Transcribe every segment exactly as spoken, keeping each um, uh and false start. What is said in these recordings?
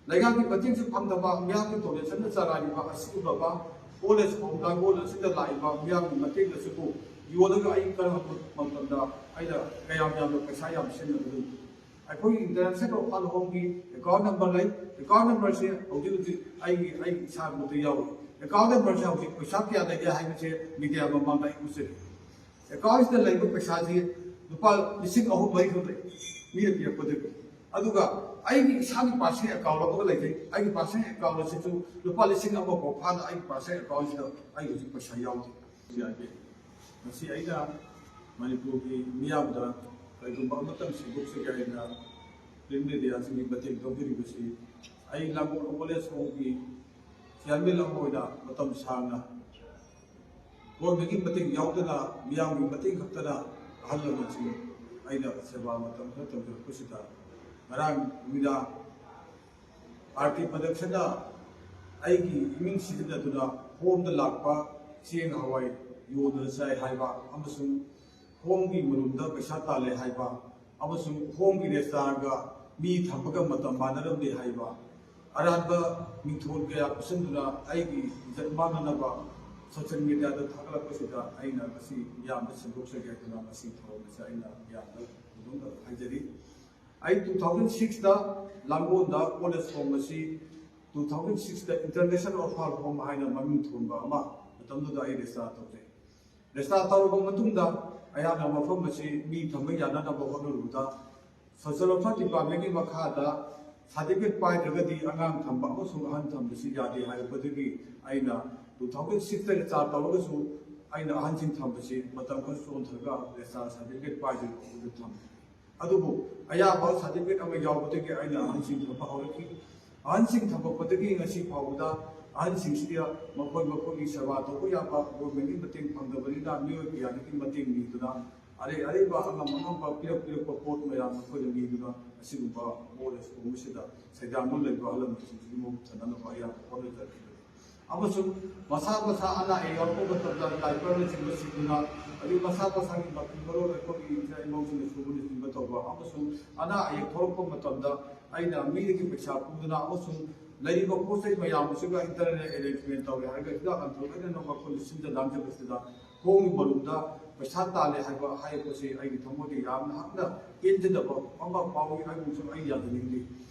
ꯂꯩꯉꯥꯛꯀꯤ ꯃꯇꯦꯡꯁꯨ ꯐꯪꯗꯕ, ꯃꯤꯌꯥꯝꯒꯤ ꯗꯣꯅꯦꯁꯟꯅ ꯆꯂꯥꯏꯔꯤꯕ ꯑꯁꯤꯒꯨꯝꯂꯕ ꯑꯣꯜ ꯑꯦꯖ ꯍꯣꯝ ꯂꯥꯡꯒꯣꯜ ꯑꯁꯤꯗ ꯂꯥꯛꯏꯕ ꯃꯤꯌꯥꯝꯒꯤ ꯃꯇꯦꯡ ꯑꯁꯤꯕꯨ ꯌꯣꯜꯂꯒ ꯑꯩ ꯀꯔꯝꯕ ꯃꯇꯝꯗ ꯑꯩꯅ ꯀꯌꯥꯝ ꯌꯥꯝꯅ ꯄꯩꯁꯥ ꯌꯥꯝ ꯁꯤꯖꯤꯟꯅꯒꯗꯣꯏꯅꯣ? ꯑꯩꯈꯣꯏꯒꯤ ꯏꯟꯇꯔꯅꯦꯁꯅꯦꯜ ꯑꯣꯔꯐꯥꯟ ꯍꯣꯝꯒꯤ ꯑꯦꯀꯥꯎꯟ ꯅꯝꯕꯔ ꯂꯩ꯫ ꯑꯦꯀꯥꯎꯟ ꯅꯝꯕꯔꯁꯦ ꯍꯧꯖꯤꯛ ꯍꯧꯖꯤꯛ ꯑꯩꯒꯤ, ꯑꯩꯒꯤ ꯏꯁꯥꯃꯛꯇ ꯌꯥꯎꯔꯤ꯫ ꯑꯦꯀꯥꯎꯟ ꯅꯝꯕꯔꯁꯦ ꯍꯧꯖꯤꯛ ꯄꯩꯁꯥ ꯀꯌꯥ ꯂꯩꯒꯦ ꯍꯥꯏꯕꯁꯦ ꯃꯤꯗꯤꯌꯥ ꯃꯃꯥꯡꯗ ꯑꯩ ꯎꯠꯆꯔꯤ꯫ ꯑꯦꯀꯥꯎꯟꯁꯤꯗ ꯂꯩꯕ ꯄꯩꯁꯥꯁꯤ ꯂꯨꯄꯥ ꯂꯤꯁꯤꯡ ꯑꯍꯨꯝ ꯃꯔꯤ ꯈꯛ ꯂꯩ, ꯃꯤꯅ ꯄꯤꯔꯛꯄꯗꯒꯤ꯫ ꯑꯗꯨꯒ ꯑꯩꯒꯤ ꯏꯁꯥꯒꯤ ꯄꯥꯔꯁꯅꯦꯜ ꯑꯦꯀꯥꯎꯟ ꯑꯃꯒ ꯂꯩꯖꯩ꯫ ꯑꯩꯒꯤ ꯄꯥꯔꯁꯅꯦꯜ ꯑꯦꯀꯥꯎꯟ ꯑꯁꯤꯁꯨ ꯂꯨꯄꯥ ꯂꯤꯁꯤꯡ ꯑꯃ ꯐꯥꯎ ꯐꯥꯅ ꯑꯩꯒꯤ ꯄꯥꯔꯁꯅꯦꯜ ꯑꯦꯀꯥꯎꯟꯁꯤꯗ ꯑꯩ ꯍꯧꯖꯤꯛ ꯄꯩꯁꯥ ꯌꯥꯎꯗꯦ꯫ ꯌꯥꯗꯦ꯫ ꯉꯁꯤ ꯑꯩꯅ ꯃꯅꯤꯄꯨꯔꯒꯤ ꯃꯤꯌꯥꯝꯗ ꯀꯔꯤꯒꯨꯝꯕ ꯑꯃꯇꯪ ꯁꯦꯝꯗꯣꯛꯆꯒꯦ ꯍꯥꯏꯅ ꯄ꯭ꯔꯤꯟꯠ ꯃꯦꯗꯤꯌꯥꯁꯤꯡꯒꯤ ꯃꯇꯦꯡ ꯂꯧꯖꯔꯤꯕꯁꯤ, ꯑꯩ ꯂꯥꯡꯒꯣꯜ ꯑꯣꯜ ꯑꯦꯖ ꯍꯣꯝꯒꯤ ꯆꯤꯌꯥꯔꯃꯦꯟ ꯑꯃ ꯑꯣꯏꯅ ꯃꯇꯝ ꯁꯥꯡꯅ ꯒꯣꯔꯃꯦꯟꯒꯤ ꯃꯇꯦꯡ ꯌꯥꯎꯗꯅ, ꯃꯤꯌꯥꯝꯒꯤ ꯃꯇꯦꯡ ꯈꯛꯇꯅ ꯑꯍꯜ ꯂꯃꯟꯁꯤꯡ ꯑꯩꯅ ꯁꯦꯕꯥ ꯃꯇꯝ ꯈꯔ ꯇꯧꯖꯔꯛꯄꯁꯤꯗ, ꯉꯔꯥꯡ ꯅꯨꯃꯤꯗꯥꯡ ꯑꯥꯔ ꯇꯤ ꯄ꯭ꯔꯗꯛꯁꯟꯅ ꯑꯩꯒꯤ ꯏꯃꯤꯡ ꯁꯤꯖꯤꯟꯅꯗꯨꯅ ꯍꯣꯝꯗ ꯂꯥꯛꯄ ꯆꯦꯡ ꯍꯋꯥꯏ ꯌꯣꯟꯗꯨꯅ ꯆꯥꯏ ꯍꯥꯏꯕ ꯑꯃꯁꯨꯡ ꯍꯣꯝꯒꯤ ꯃꯔꯨꯝꯗ ꯄꯩꯁꯥ ꯇꯥꯜꯂꯦ ꯍꯥꯏꯕ ꯑꯃꯁꯨꯡ ꯍꯣꯝꯒꯤ ꯔꯦꯁꯇꯥꯔꯒ ꯃꯤ ꯊꯝꯕꯒ ꯃꯇꯝ ꯃꯥꯟꯅꯔꯝꯗꯦ ꯍꯥꯏꯕ ꯑꯔꯥꯟꯕ ꯃꯤꯡꯊꯣꯜ ꯀꯌꯥ ꯄꯤꯁꯤꯟꯗꯨꯅ ꯑꯩꯒꯤ ꯏꯖꯠ ꯃꯥꯡꯅꯅꯕ ꯁꯣꯁꯤꯌꯦꯜ ꯃꯦꯗꯤꯌꯥꯗ ꯊꯥꯒꯠꯂꯛꯄꯁꯤꯗ ꯑꯩꯅ ꯉꯁꯤ ꯃꯤꯌꯥꯝꯗ ꯁꯦꯝꯗꯣꯛꯆꯒꯦ ꯍꯥꯏꯗꯨꯅ ꯉꯁꯤ ꯊꯧꯔꯝ ꯑꯁꯤ ꯑꯩꯅ ꯃꯤꯌꯥꯝꯗ ꯐꯣꯡꯗꯣꯛꯅꯕ ꯍꯥꯏꯖꯔꯤ꯫ ꯑꯩ ꯇꯨ ꯊꯥꯎꯖꯟ ꯁꯤꯛꯁꯇ ꯂꯥꯡꯒꯣꯜꯗ ꯀꯣꯂꯦꯖ ꯍꯣꯝ ꯑꯁꯤ ꯇꯨ ꯊꯥꯎꯖꯟ ꯁꯤꯛꯁꯇ ꯏꯟꯇꯔꯅꯦꯁꯅꯦꯜ ꯑꯣꯔꯐꯥꯟ ꯍꯣꯝ ꯍꯥꯏꯅ ꯃꯃꯤꯡ ꯊꯣꯟꯕ ꯑꯃ ꯃꯇꯝꯗꯨꯗ ꯑꯩ ꯔꯦꯖꯤꯁꯇꯥꯔ ꯇꯧꯖꯩ꯫ ꯔꯦꯖꯤꯁꯇꯥꯔ ꯇꯧꯔꯕ ꯃꯇꯨꯡꯗ ꯑꯩꯍꯥꯛꯅ ꯃꯐꯝ ꯑꯁꯤ ꯃꯤ ꯊꯝꯕ ꯌꯥꯅꯅꯕ ꯍꯣꯠꯅꯔꯨꯕꯗ ꯁꯣꯁꯤꯌꯦꯜ ꯋꯦꯜꯐꯤꯌꯔ ꯗꯤꯄꯥꯔꯠꯃꯦꯟꯒꯤ ꯃꯈꯥꯗ ꯁꯥꯔꯇꯤꯐꯤꯀꯦꯠ ꯄꯥꯏꯗ꯭ꯔꯒꯗꯤ ꯑꯉꯥꯡ ꯊꯝꯕ ꯑꯃꯁꯨꯡ ꯑꯍꯟ ꯊꯝꯕꯁꯤ ꯌꯥꯗꯦ ꯍꯥꯏꯔꯛꯄꯗꯒꯤ ꯑꯩꯅ ꯇꯨ ꯊꯥꯎꯖꯟ ꯁꯤꯛꯁꯇ ꯔꯦꯖꯤꯁꯇꯥꯔ ꯇꯧꯔꯒꯁꯨ ꯑꯩꯅ ꯑꯍꯟꯁꯤꯡ ꯊꯝꯕꯁꯤ ꯃꯇꯝ ꯈꯔ ꯆꯣꯟꯊꯔꯒ ꯔꯦꯖꯤꯁꯇꯥꯔ ꯁꯥꯔꯇꯤꯐꯤꯀꯦꯠ ꯄꯥꯏꯗ꯭ꯔꯤꯕ ꯐꯥꯎꯕꯗ ꯊꯝꯃꯤ꯫ ꯑꯗꯨꯕꯨ ꯑꯌꯥꯕ ꯁꯥꯔꯇꯤꯐꯤꯀꯦꯠ ꯑꯃ ꯌꯥꯎꯕꯗꯒꯤ ꯑꯩꯅ ꯑꯍꯟꯁꯤꯡ ꯊꯝꯕ ꯍꯧꯔꯛꯈꯤ꯫ ꯑꯍꯟꯁꯤꯡ ꯊꯝꯃꯛꯄꯗꯒꯤ ꯉꯁꯤ ꯐꯥꯎꯕꯗ ꯑꯍꯟꯁꯤꯡꯁꯤꯗ ꯃꯈꯣꯏ ꯃꯈꯣꯏꯒꯤ ꯁꯦꯕꯥ ꯇꯧꯕ ꯌꯥꯕ ꯒꯣꯔꯃꯦꯟꯒꯤ ꯃꯇꯦꯡ ꯐꯪꯗꯕꯅꯤꯅ ꯃꯤꯑꯣꯏ ꯀꯌꯥꯗꯒꯤ ꯃꯇꯦꯡ ꯅꯤꯗꯨꯅ ꯑꯔꯩ ꯑꯔꯩꯕ ꯑꯉꯝ ꯑꯉꯝꯕ ꯄꯤꯔꯛ ꯄꯤꯔꯛꯄ ꯄꯣꯠ ꯃꯌꯥꯝ ꯃꯈꯣꯏꯗ ꯅꯤꯗꯨꯅ ꯑꯁꯤꯒꯨꯝꯕ ꯑꯣꯜ ꯑꯦꯖ ꯍꯣꯝ ꯑꯁꯤꯗ ꯁꯩꯗꯥꯡꯗꯨꯅ ꯂꯩꯕ ꯑꯍꯜ ꯂꯃꯟꯁꯤꯡꯁꯤꯒꯤ ꯃꯍꯨꯠ ꯊꯟꯅꯅꯕ ꯑꯌꯥꯝꯕ ꯍꯣꯠꯅꯖꯔꯛꯈꯤꯕꯅꯤ꯫ ꯑꯃꯁꯨꯡ ꯃꯁꯥ ꯃꯁꯥ ꯑꯅꯥ ꯑꯌꯦꯛ ꯌꯥꯎꯔꯛꯄ ꯃꯇꯝꯗ ꯗꯥꯏꯄꯔꯅꯆꯤꯡꯕ ꯁꯤꯟꯗꯨꯅ, ꯑꯗꯩ ꯃꯁꯥ ꯃꯁꯥꯒꯤ ꯃꯐꯤ ꯃꯔꯣꯜ ꯑꯩꯈꯣꯏꯒꯤ ꯏꯆꯥ ꯏꯃꯧꯁꯤꯡꯅ ꯁꯨꯕꯅꯆꯤꯡꯕ ꯇꯧꯕ, ꯑꯃꯁꯨꯡ ꯑꯅꯥ ꯑꯌꯦꯛ ꯊꯣꯛꯂꯛꯄ ꯃꯇꯝꯗ ꯑꯩꯅ ꯃꯤꯗꯒꯤ ꯄꯩꯁꯥ ꯄꯨꯗꯨꯅ ꯑꯃꯁꯨꯡ ꯂꯩꯔꯤꯕ ꯄꯣꯠ ꯆꯩ ꯃꯌꯥꯝ ꯑꯁꯤꯒ internal arrangement ꯇꯧꯔꯦ ꯍꯥꯏꯔꯒ ꯍꯤꯗꯥꯛ ꯂꯥꯡꯊꯛ ꯂꯣꯏꯅꯃꯛ ꯑꯩꯈꯣꯏꯅ ꯁꯤꯟꯖ ꯂꯥꯡꯖꯕꯁꯤꯗ ꯍꯣꯝꯒꯤ ꯃꯔꯨꯞꯇ ꯄꯩꯁꯥ ꯇꯥꯜꯂꯦ ꯍꯥꯏꯕ ꯍꯥꯏꯔꯛꯄꯁꯤ ꯑꯩꯒꯤ ꯊꯃꯣꯏꯗ ꯌꯥꯝꯅ ꯍꯛꯅ ꯄꯦꯟꯖꯗꯕ ꯑꯃ ꯐꯥꯎꯏ꯫ ꯑꯩꯕꯨꯁꯨ ꯑꯩ ꯌꯥꯖꯅꯤꯡꯗꯦ꯫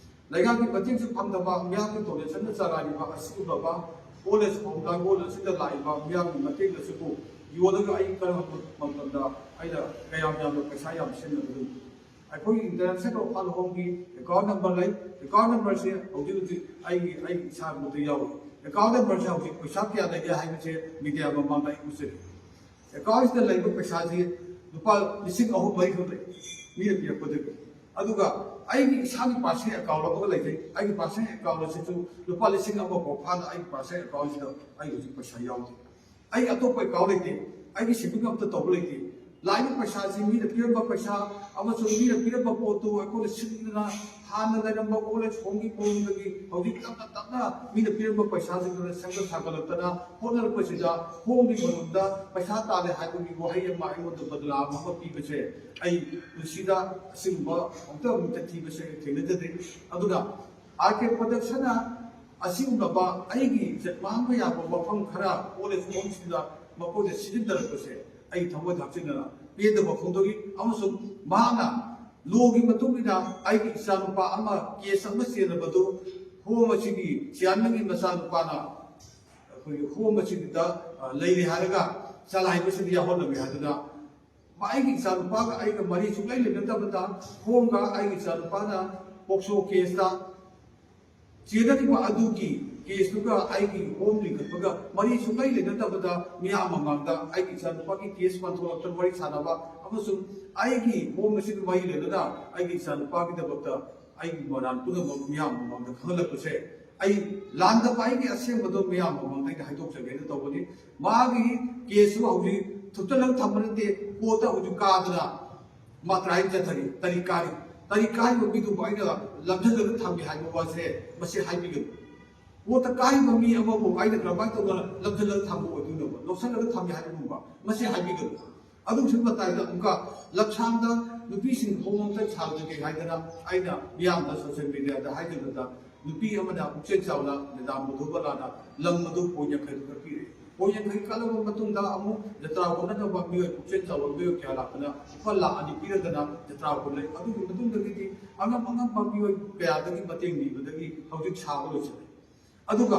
ꯂꯩꯉꯥꯛꯀꯤ ꯃꯇꯦꯡꯁꯨ ꯐꯪꯗꯕ, ꯃꯤꯌꯥꯝꯒꯤ ꯗꯣꯅꯦꯁꯟꯅ ꯆꯂꯥꯏꯔꯤꯕ ꯑꯁꯤꯒꯨꯝꯂꯕ ꯑꯣꯜ ꯑꯦꯖ ꯍꯣꯝ ꯂꯥꯡꯒꯣꯜ ꯑꯁꯤꯗ ꯂꯥꯛꯏꯕ ꯃꯤꯌꯥꯝꯒꯤ ꯃꯇꯦꯡ ꯑꯁꯤꯕꯨ ꯌꯣꯜꯂꯒ ꯑꯩ ꯀꯔꯝꯕ ꯃꯇꯝꯗ ꯑꯩꯅ ꯀꯌꯥꯝ ꯌꯥꯝꯅ ꯄꯩꯁꯥ ꯌꯥꯝ ꯁꯤꯖꯤꯟꯅꯒꯗꯒꯦ? ꯑꯩꯈꯣꯏꯒꯤ Internal State of All Homeꯒꯤ account number ꯂꯩ꯫ Account numberꯁꯦ ꯍꯧꯖꯤꯛ ꯍꯧꯖꯤꯛ ꯑꯩꯒꯤ, ꯑꯩꯒꯤ ꯏꯁꯥꯃꯛꯇ ꯌꯥꯎꯔꯤ꯫ Account numberꯁꯦ ꯍꯧꯖꯤꯛ ꯄꯩꯁꯥ ꯀꯌꯥ ꯂꯩꯒꯦ ꯍꯥꯏꯕꯁꯦ media ꯃꯃꯥꯡꯗ ꯑꯩ ꯎꯠꯆꯔꯤ꯫ Accountꯁꯤꯗ ꯂꯩꯕ ꯄꯩꯁꯥꯁꯤ ꯂꯨꯄꯥ ꯂꯤꯁꯤꯡ ꯑꯍꯨꯝ ꯃꯔꯤꯈꯛ ꯂꯩ, ꯃꯤꯅ ꯄꯤꯔꯛꯄꯗꯒꯤ꯫ ꯑꯗꯨꯒ ꯑꯩꯒꯤ ꯏꯁꯥꯒꯤ personal account ꯑꯃꯒ ꯂꯩꯖꯩ꯫ ꯑꯩꯒꯤ personal account ꯑꯁꯤꯁꯨ ꯂꯨꯄꯥ ꯂꯤꯁꯤꯡ ꯑꯃ ꯐꯥꯎ ꯐꯥꯅ ꯑꯩꯒꯤ personal accountꯁꯤꯗ ꯑꯩ ꯍꯧꯖꯤꯛ ꯄꯩꯁꯥ ꯌꯥꯎꯗꯦ꯫ ꯑꯩ ꯑꯇꯣꯞꯄ account ꯂꯩꯇꯦ꯫ ꯑꯩꯒꯤ saving ꯑꯃꯠꯇ ꯇꯧꯕ ꯂꯩꯇꯦ꯫ ꯂꯥꯛꯏꯕ ꯄꯩꯁꯥꯁꯤ ꯃꯤꯅ ꯄꯤꯔꯝꯕ ꯄꯩꯁꯥ ꯑꯃꯁꯨꯡ ꯃꯤꯅ ꯄꯤꯔꯝꯕ ꯄꯣꯠꯇꯨ ꯑꯩꯈꯣꯏꯅ ꯁꯤꯡꯗꯅ ꯍꯥꯟꯅ ꯂꯩꯔꯝꯕ ꯑꯣꯜ ꯑꯦꯖ ꯍꯣꯝꯒꯤ ꯃꯑꯣꯡꯗꯒꯤ ꯍꯧꯖꯤꯛ ꯇꯞꯅ ꯇꯞꯅ ꯃꯤꯅ ꯄꯤꯔꯝꯕ ꯄꯩꯁꯥꯁꯤꯡꯗꯨꯅ ꯁꯦꯝꯒꯠ ꯁꯥꯒꯠꯂꯛꯇꯅ ꯍꯣꯠꯅꯔꯛꯄꯁꯤꯗ ꯍꯣꯝꯒꯤ ꯃꯔꯨꯞꯇ ꯄꯩꯁꯥ ꯇꯥꯜꯂꯦ ꯍꯥꯏꯕꯒꯤ ꯋꯥꯍꯩ ꯑꯃ ꯑꯩꯉꯣꯟꯗ ꯕꯗꯅꯥꯝ ꯑꯃ ꯄꯤꯕꯁꯦ ꯑꯩ ꯄꯨꯟꯁꯤꯗ ꯑꯁꯤꯒꯨꯝꯕ ꯑꯃꯨꯛꯇ ꯑꯃꯨꯛꯇ ꯊꯤꯕꯁꯦ ꯊꯦꯡꯅꯖꯗ꯭ꯔꯤ꯫ ꯑꯗꯨꯅ ꯑꯥꯔ ꯀꯦ ꯄ꯭ꯔꯗꯛꯁꯟꯅ ꯑꯁꯤꯒꯨꯝꯂꯕ ꯑꯩꯒꯤ ꯏꯖꯠ ꯃꯥꯡꯕ ꯌꯥꯕ ꯃꯐꯝ ꯈꯔ ꯑꯣꯜ ꯑꯦꯖ ꯍꯣꯝꯁꯤꯡꯗ ꯃꯈꯣꯏꯅ ꯁꯤꯖꯤꯟꯅꯔꯛꯄꯁꯦ ꯑꯩ ꯊꯃꯣꯏꯗ ꯍꯛꯆꯤꯟꯅꯅ ꯄꯦꯟꯗꯕ ꯐꯣꯡꯗꯣꯛꯏ꯫ ꯑꯃꯁꯨꯡ ꯃꯍꯥꯛꯅ ꯂꯣꯒꯤ ꯃꯇꯨꯡ ꯏꯟꯅ ꯑꯩꯒꯤ ꯏꯆꯥꯅꯨꯄꯥ ꯑꯃ ꯀꯦꯁ ꯑꯃ ꯆꯦꯜꯂꯕꯗꯨ ꯍꯣꯝ ꯑꯁꯤꯒꯤ ꯆꯤꯌꯥꯔꯃꯦꯟꯒꯤ ꯃꯆꯥꯅꯨꯄꯥꯅ ꯑꯩꯈꯣꯏꯒꯤ ꯍꯣꯝ ꯑꯁꯤꯗ, ꯑ, ꯂꯩꯔꯦ ꯍꯥꯏꯔꯒ ꯆꯂꯥꯏꯕꯁꯤꯗ ꯌꯥꯎꯍꯜꯂꯝꯃꯤ ꯍꯥꯏꯗꯨꯅ ꯑꯩꯒꯤ ꯏꯆꯥꯅꯨꯄꯥꯒ ꯑꯩꯒ ꯃꯔꯤ ꯁꯨꯡꯂꯩ ꯂꯩꯅꯗꯕꯗ ꯍꯣꯝꯒ ꯑꯩꯒꯤ ꯏꯆꯥꯅꯨꯄꯥꯅ ꯄꯣꯛꯁꯣ ꯀꯦꯁꯇ ꯆꯦꯟꯅꯔꯤꯕ ꯑꯗꯨꯒꯤ ꯀꯦꯁꯇꯨꯒ ꯑꯩꯒꯤ ꯍꯣꯝ ꯂꯤꯡꯈꯠꯄꯒ ꯃꯔꯤ ꯁꯨꯡꯂꯩ ꯂꯩꯅꯗꯕꯗ ꯃꯤꯌꯥꯝ ꯃꯃꯥꯡꯗ ꯑꯩꯒꯤ ꯏꯆꯥꯅꯨꯄꯥꯒꯤ ꯀꯦꯁ ꯄꯟꯊꯣꯛꯂꯛꯇꯅ ꯋꯥꯔꯤ ꯁꯥꯅꯕ ꯑꯃꯁꯨꯡ ꯑꯩꯒꯤ ꯍꯣꯝ ꯑꯁꯤꯒ ꯃꯔꯤ ꯂꯩꯅꯅ ꯑꯩꯒꯤ ꯏꯆꯥꯅꯨꯄꯥꯒꯤꯗꯃꯛꯇ ꯑꯩꯒꯤ ꯃꯔꯥꯜ ꯄꯨꯝꯅꯃꯛ ꯃꯤꯌꯥꯝ ꯃꯃꯥꯡꯗ ꯈꯪꯍꯜꯂꯛꯄꯁꯦ ꯑꯩ ꯂꯥꯟꯗꯕ ꯑꯩꯒꯤ ꯑꯁꯦꯡꯕꯗꯣ ꯃꯤꯌꯥꯝ ꯃꯃꯥꯡꯗ ꯑꯩꯅ ꯍꯥꯏꯗꯣꯛꯆꯒꯦꯅ ꯇꯧꯕꯅꯤ꯫ ꯃꯥꯒꯤ ꯀꯦꯁꯁꯨ ꯍꯧꯖꯤꯛ ꯊꯨꯞꯆꯜꯂꯒ ꯊꯝꯕ ꯅꯠꯇꯦ, ꯀꯣꯔꯠꯇ ꯍꯧꯖꯤꯛ ꯀꯥꯗꯅ ꯃꯥ ꯇ꯭ꯔꯥꯏꯌꯦꯜ ꯆꯠꯊꯔꯤ, ꯇꯔꯤ ꯀꯥꯔꯤ꯫ ꯇꯔꯤ ꯀꯥꯔꯤꯕ ꯃꯤꯗꯨꯕꯨ ꯑꯩꯅ ꯂꯝꯖꯜꯂꯒ ꯊꯝꯃꯤ ꯍꯥꯏꯕ ꯋꯥꯁꯦ ꯃꯁꯤ ꯍꯥꯏꯕꯤꯒꯅꯨ꯫ ꯀꯣꯔꯠꯇ ꯀꯥꯔꯤꯕ ꯃꯤ ꯑꯃꯕꯨ ꯑꯩꯅ ꯀꯔꯝꯍꯥꯏꯅ ꯇꯧꯗꯅ ꯂꯝꯖꯜꯂꯒ ꯊꯝꯕ ꯑꯣꯏꯗꯣꯏꯅꯣꯕ? ꯂꯧꯁꯜꯂꯒ ꯊꯝꯃꯤ ꯍꯥꯏꯕꯒꯨꯝꯕ ꯃꯁꯤ ꯍꯥꯏꯕꯤꯒꯅꯨ꯫ ꯑꯗꯨꯒꯤ ꯃꯇꯥꯏꯗ ꯑꯃꯨꯛꯀ ꯂꯝꯁꯥꯡꯗ ꯅꯨꯄꯤꯁꯤꯡ ꯍꯣꯃꯣꯟ ꯇꯦꯁ ꯊꯥꯖꯒꯦ ꯍꯥꯏꯗꯅ ꯑꯩꯅ ꯃꯤꯌꯥꯝꯗ ꯁꯣꯁꯤꯌꯦꯜ ꯃꯦꯗꯤꯌꯥꯗ ꯍꯥꯏꯖꯕꯗ, ꯅꯨꯄꯤ ꯑꯃꯅ ꯄꯨꯛꯆꯦꯜ ꯆꯥꯎꯅ ꯃꯦꯗꯥꯝ ꯃꯙꯨꯕꯂꯥꯅ ꯂꯝ ꯑꯗꯨ ꯄꯣꯏꯟ ꯌꯥꯡꯈꯩ ꯈꯛꯇ ꯄꯤꯔꯛꯑꯦ꯫ ꯄꯣꯏꯟ ꯌꯥꯡꯈꯩ ꯀꯠꯂꯕ ꯃꯇꯨꯡꯗ ꯑꯃꯨꯛ ꯖꯇ꯭ꯔꯥ ꯍꯣꯟꯅꯗꯕ ꯃꯤꯑꯣꯏ, ꯄꯨꯛꯆꯦꯜ ꯆꯥꯎꯕ ꯃꯤꯑꯣꯏ ꯀꯌꯥ ꯂꯥꯛꯇꯅ ꯂꯨꯄꯥ ꯂꯥꯈ ꯑꯅꯤ ꯄꯤꯔꯗꯅ ꯖꯇ꯭ꯔꯥ ꯍꯣꯜꯂꯦ꯫ ꯑꯗꯨꯒꯤ ꯃꯇꯨꯡꯗꯒꯤꯗꯤ ꯑꯉꯝ ꯑꯉꯝꯕ ꯃꯤꯑꯣꯏ ꯀꯌꯥꯗꯒꯤ ꯃꯇꯦꯡ ꯅꯤꯕꯗꯒꯤ ꯍꯧꯖꯤꯛ ꯁꯥꯕ ꯂꯣꯏꯁꯤꯜꯂꯦ꯫ ꯑꯗꯨꯒ